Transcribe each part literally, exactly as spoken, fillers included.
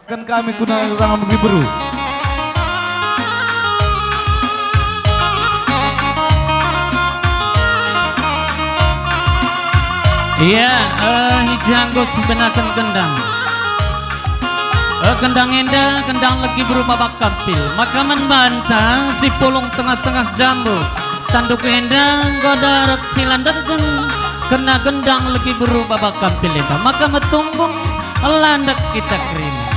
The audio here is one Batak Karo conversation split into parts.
Kan kami guna rangam beru. Ia, eh, i ja enggo sibenaken gendang. Eh, gendang enda, gendang legi beru Babak Kampil. Maka man banta si pulung tengah-tengah jambu. Tanduk enda enggo darat si landeken, kena gendang legi beru Babak Kampil enda. Maka metunggung landek kita kerina.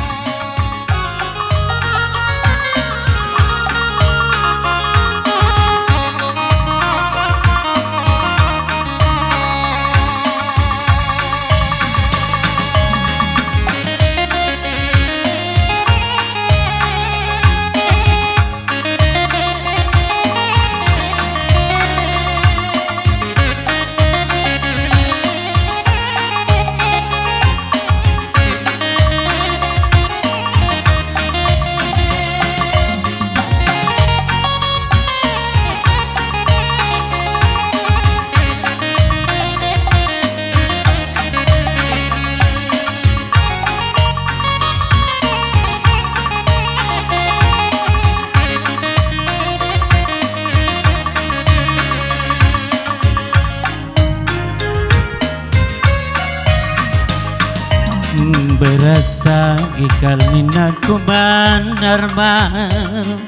Beras tagi kal nina ku Bandarbaru,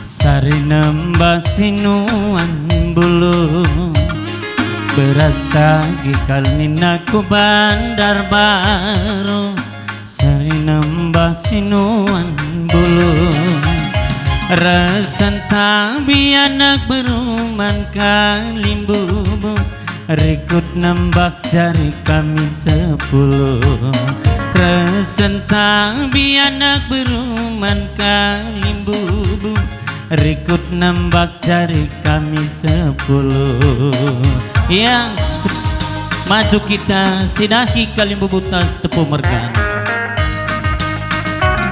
sari nembah sinuan bulu. Beras tagi kal nina ku Bandarbaru, sari nembah sinuan bulu. Resen tabi anak beru man kalimbubu, rikut nembah jari kami sepuluh. Resen tabi anak beru man kalimbubu, rikut nembah jari kami sepuluh. Ya, maju kita sidahi kalimbubu tas tepu mergan.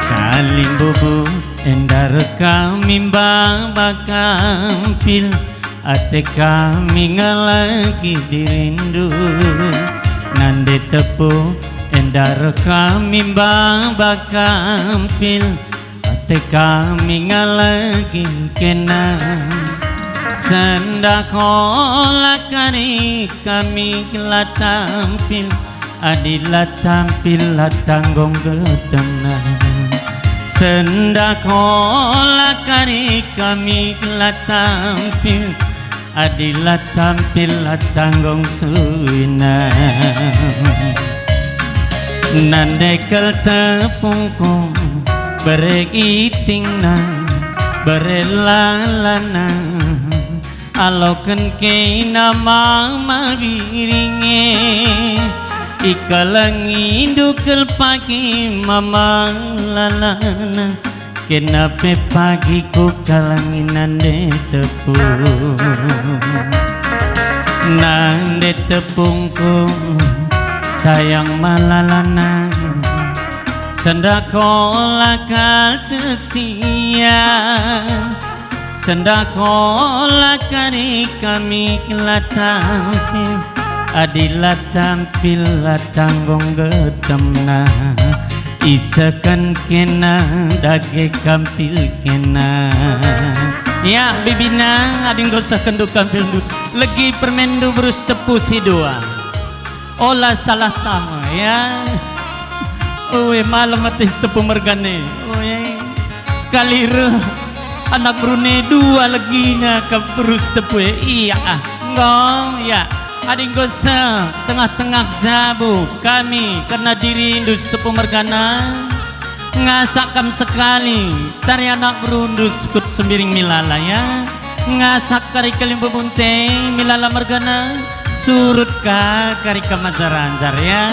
Kalimbubu enda reh kami Babak Kampil, ate kami ngalaki dirindu. Nande tepu enda reh kami Babak Kampil, ate kami ngalaki kena. Sendah ola kari kami la tampil, adi la tampil la tanggung getemna. Sendah ola kari kami la tampil, adi la tampil la tanggung suina. Nande kal tepungku, bere itingna, bere lalana, aloken kena mama biringe. Ikalangi ndu kal pagi mama lalana, kena pe pagi ku kalangi nande tepung. Nande tepungku sayang ma lalana, sendah ola kal tek sia. Sendah ola kari kami la tampil, adi la tampil la tanggung getemna. Iseken kena dage kampil kena. Ya, bibina, adi enggo sehkenndu kampilndu, legi permenndu berus tepu si dua. Ola salah tama, ya. Ue, malem ate si tepu mergane. Ue, sekali reh anak berune dua legina kam berus tepu, e. Iya, ah. Enggo, ya. Adi enggo seh tengah-tengah jabu kami kena dirindu si tepu mergana. Ngasak kam sekali, tari anak berundu sukut sembiring milala, ya. Ngasak kari kalimbubu nte milala mergana, surut ka kari kam ajar-ajar, ya.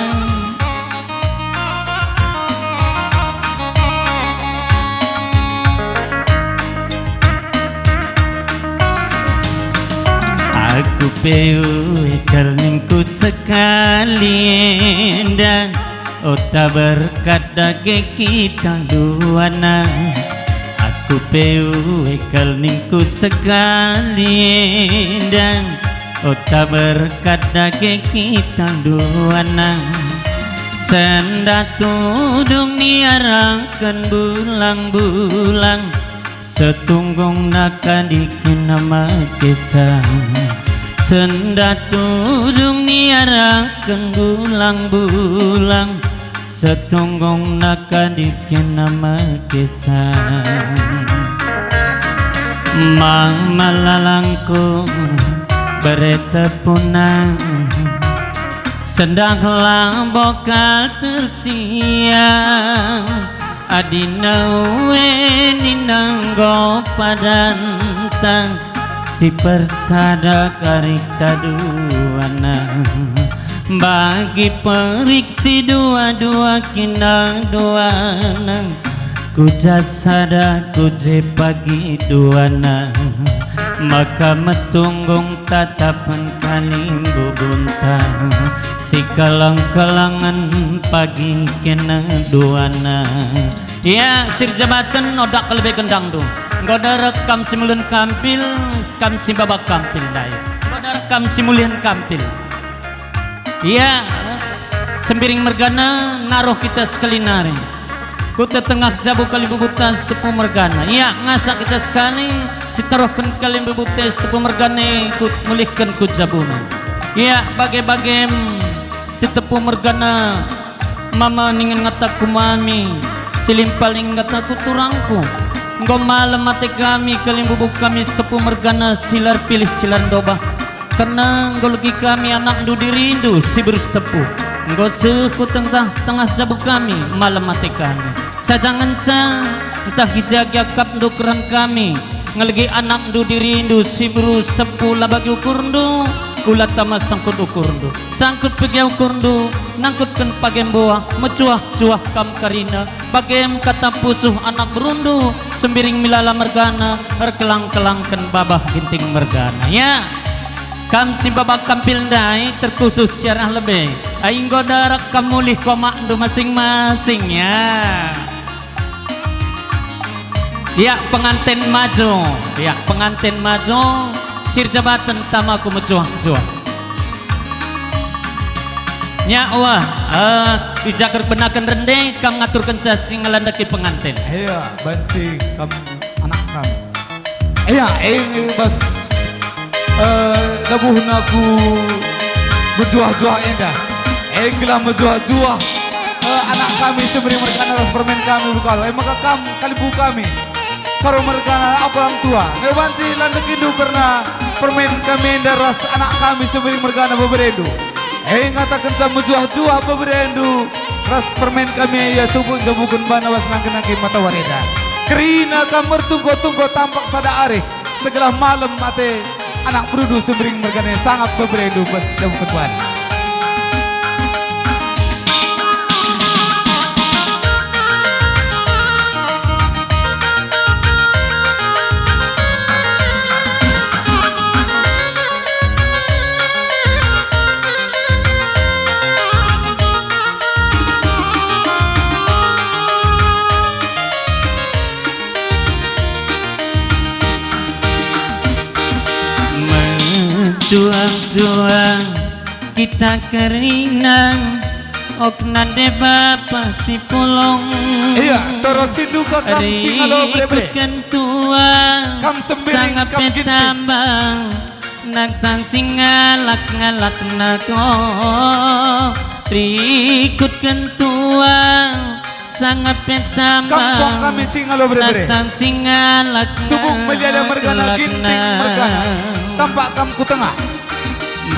Aku pe ue kal ningku sekali enda. Ota berkat dage kita duana. Aku pe ue kal ningku sekali enda. Ota berkat dage kita duana. Sendah tudung niaraken bulang-bulang, setunggungna kadikin mekesang. Sendah tudung niaraken bulang-bulang, setunggungna kadikin mekesang. Mama lalangku bere tepuna, sendah labo kal tersiang. Adina ue nina enggo padanta, si persada karik ta duana. Bagi perik si dua-dua kina duana, ku ja sada ku je pagi duana. Maka metunggung tatapen kalimbubunta, si keleng-kelengen pagi kena duana. Ia, sirjabaten odak lebe gendang du. Enggo derek kam si mulihen kampil, kam si babak kampil ndai. Enggo derek kam si mulihen kampil. Ia, Sembiring mergana naruh kita sekali nari. Ku tetengah jabu kalimbubuta si tepu mergana. Ia, ngasak kita sekali, si taruhken kalimbubuta si tepu mergana, ku mulihken ku jabuna. Ia, bage-bagem si tepu mergana, mama ningen ngataku mami, si lim paling ngataku turangku. Enggo malem ate kami, kalimbubu kami si tepu mergana, silar pilih silar ndobah. Kerna enggo legi kami anakndu dirindu si berus tepu. Enggo seh ku tengah-tengah jabu kami, malem ate kami. Saja ngenca, ntah i ja gia akapndu keren kami, ngelegi anakndu dirindu si berus tepu la bagi ukurndu, ula tama sangkut ukurndu. Sangkut pe gia ukurndu, nangkutken page mboah, mecuah-cuah kam karina, bagem kata pusuh anak berundu, Sembiring Milala mergana, erkelang-kelangken babah Ginting mergana. Ya, kam si babak kampil ndai terkhusus siarah lebe. Ai enggo derek kam mulih ku omakndu masing-masing, ya. Ya, penganten maju. Ya, penganten maju. Sirjabaten tama ku mecuah-cuah. Nya wah, eh, i ja erbenaken rende kam ngaturkenca si ngelandeki penganten. Iya, banci kam anak kam. Iya, ing bas, eh, dabuhna ku mejuah-juah enda. Ing gelah mejuah-juah, eh, anak kami Sembiring mergana ras permen kami bukal. Eh, maka kam kalimbubu kami. Karo mergana apa orang tua. Nge banci landekindu kerna permen kami enda ras anak kami Sembiring mergana beberendu. E ngatakenca mejuah-juah beberendu ras permen kami ia subuk jabuken bana bas nangke-nangke matawari enda. Kerina kam mertungko-tungko tampak sada arih segelah malem ate anak berundu Sembiring mergana sangap beberendu bas jabuken bana. Mejuah-juah kita kerina, okna deba pasi pulung. Iya, terus sinduka kam si ngalo bere-bere. Rikutken tua, kam Sembiring, sangap kam Ginting. Petambang, nantang si ngalak-ngalak nako. Rikutken tua, sangap petambang. Kampung kami si ngalo bere-bere. Datang si ngalak, subuk meliada mergana, ngalak, ginting mergana. Tampak kam ku tengah.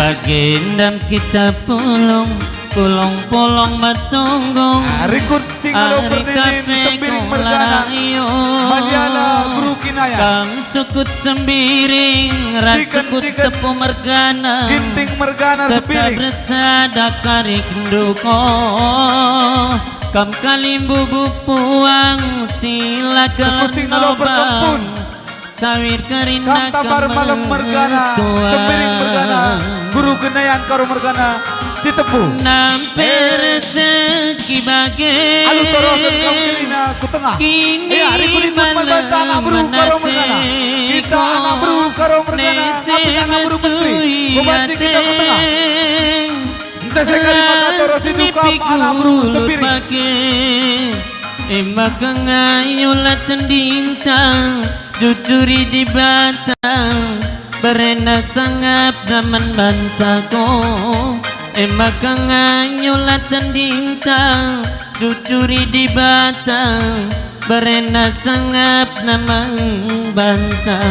Bagendam kita pulung, pulung-pulung metunggung. Ah, rikut si ngalo ari perninin kape Sembiring mergana. Kulayu. Maliala beru kinaya. Kam sukut Sembiring, ras sukut Tepu mergana. Ginting mergana tetap Sembiring. Bersada karik nduko. Kam kalimbubu puang sila kelen nobang. Sawir kerina kam tambar malem mergana, Sembiring mergana, guru genayan karo mergana si Tepu. Nampe rezeki bage. Alu torosen kam kerina ku tengah. Iya, rikut-rikut malem mergana, anak beru karo mergana. Kita anak beru karo mergana, apit anak beru mentui. Membanci kita ku tengah. Sese kari makato ras si duka, anak beru sembiring. Bage, e maka ngayola tendinta, jujuri Dibata, berena sangap man banta ko. E maka ngayola tendinta, jujuri Dibata, berena sangap man banta.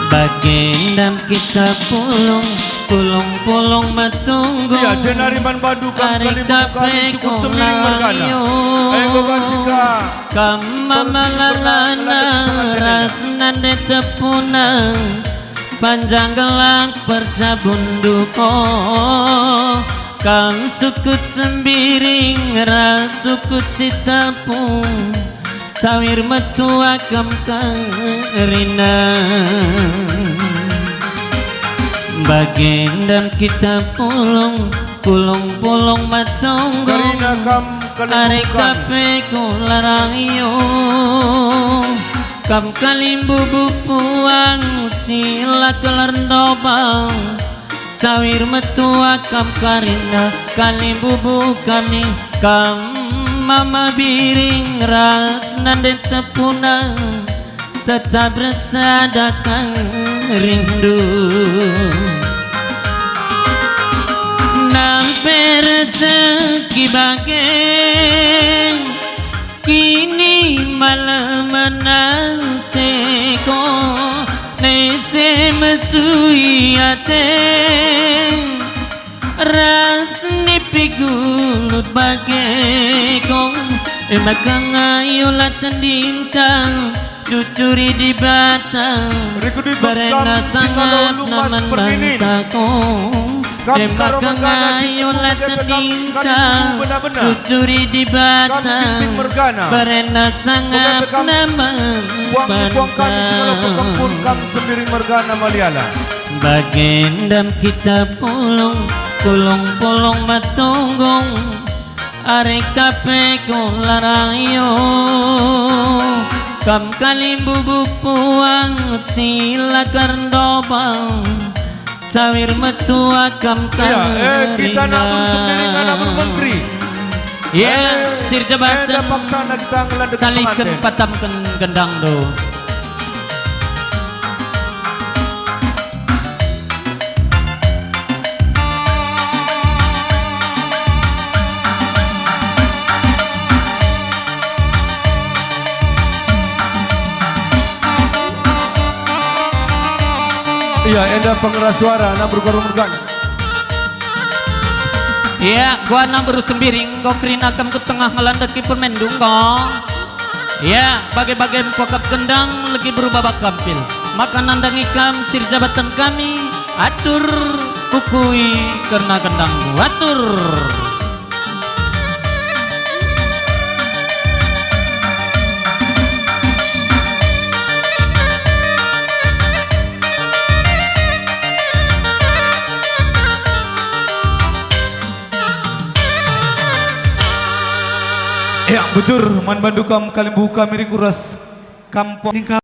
Bagenda kita pulung, pulung-pulung metunggung. Iya, jenari man bandu kam ari kalimbubu kami kape sukut sembiring mergana. Enggo banci ka kam mama lalana ras nande tepuna. Panjang gelah perjabundu ko, kam sukut sembiring ras sukut si tepung, cawir metua kam kerina. Bagenda kita pulung, pulung-pulung metunggung. Kerina kam kalimbubu kami. Ari kape ku larang yo, kam kalimbubu puang si la kelar ndobang. Cawir metua kam kerina kalimbubu kami, kam mama biring ras nande tepuna, tetap ersada kam rindu. Nampe rezeki bage, kini malem ateko, nese mesui ate, ras nipi gulut bageko. E maka ngayola tendinta, jujuri Dibata, berena sangap man banta ko. E maka ngayola tendinta, jujuri Dibata, berena sangap man banta. Bagenda kita pulung, pulung-pulung metunggung, ari kape ku larang yo, kam kalimbubu puang si la kelar ndobang. Cawir metua kam kerina. Iya, eh, kita nak bersendiri, anak bermenteri. Iya, eh, sirjabaten enda paksana kita ngelandet saliken penganten. Patamken gendang do. Iya, enda pengeras suara, anak beru mergana. Iya, ku anak beru sembiring, enggo kerina kam ku tengah ngelandeki permendu enggo. Iya, bage-bage mpo kap gendang, legi beru baba kampil. Maka nandangi kam sirjabaten kami, atur, kukui kerna gendangmu, atur. Ya, bujur, man bandu kam kalimbubu kami ringkuras kampung.